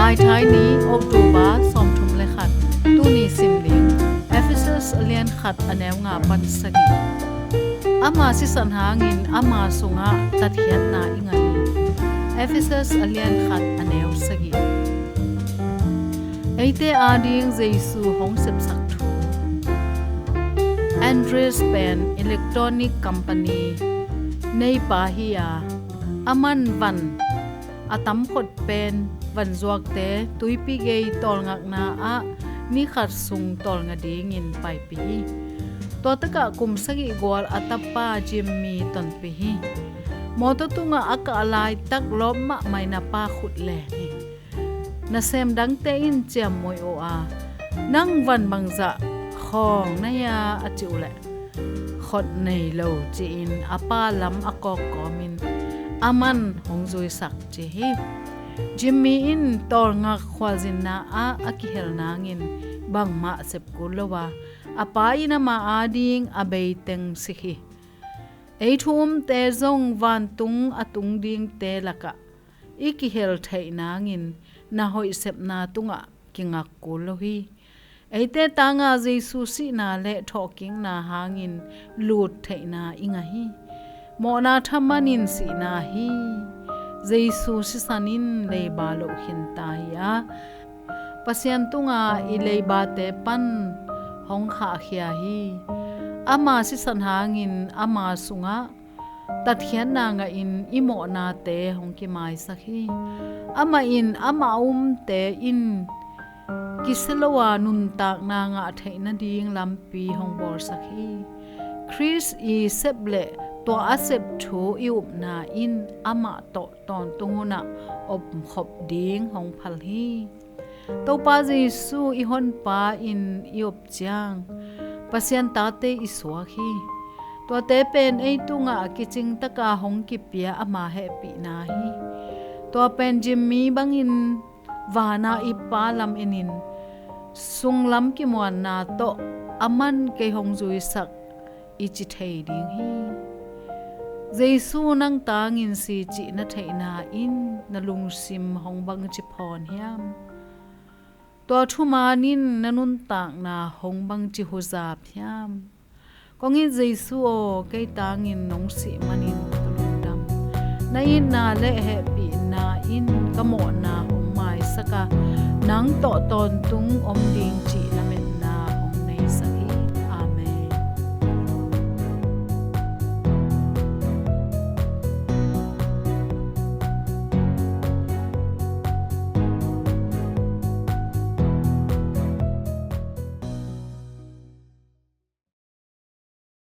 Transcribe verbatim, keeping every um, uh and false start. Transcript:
Maithai ni, October sawmthum le khat. Tuni sim ding, Ephesus a lian khat a neu nga pan sagih. Ama sisan hangin ama sungah tatkhiatna i ngah hi. Ephesus a lian khat a neu sagih. Eite ading Jesu hong sepsak thu. Andreas pen electronic company neipa hi a, aman van a tamkhot pen vanzuakte tuipi gei tawlngakna ah ni khat sung tawlnga dingin paipih hi. Tua takah kum sagih gual a tapa Jimmy tonpih hi. Mawtaw tungah a kah laitak lawp mahmah in a pa khut leng hi. Nasem dangte in ciammui uh a, nang van bangzah khawng na hia a ci uh leh, khot nei lo ci-in a pa lam a kawkkawmin aman hong zuisak ci hi. Jimmy in tawlngak khualzinna ah a kihel nangin bangmah sep kul lo a, a pa in ama ading a beiteng sik hi. Ei thu umte zong vantung a tung dingte lakah i kihel theih nangin na hoih sepna tungah kingak kul lo hi. Eite tanga Jesu sihna le thawhkikna hangin lut theihna i ngah hi. Mawhna thaman in sihna hi. Jesu sisan in leiba loh khinta hi a, Pasian tunga i leibate pan hong khahkhia hi. Ama sisan hangin ama sungah tatkhiatna ngahin i mawhnate hong kimaisak hi. Amah in amah a umte in kisia lo a nuntakna ngah theih nading lampi hong bawlsak hi. Khrist i sep le tua a sep thu i upna in amah tawh tawntung hunah omkhop ding hong phal hi. Topa Jesu i honpa in i op ciang Pasian tate i suak hi. Tuate pen ei tungah kicingtaka hong kipia ama hehpihna hi. Tua pen Jimmy bangin vana i Pa lam enin sunglam kimuanna tawh aman kei hong zuisak i ci thei ding hi. Jesu nang tangin si cih na theihna in na lungsim hong bangci phawn hiam? Tua thuman in na nuntakna hong bangci huzap hiam? Kong it Jesu aw, kei tangin nong sih manin ka lungdam. Na itna le hehpihna in ka mawhna hong maisak a, nang tawh tawntung om ding cih na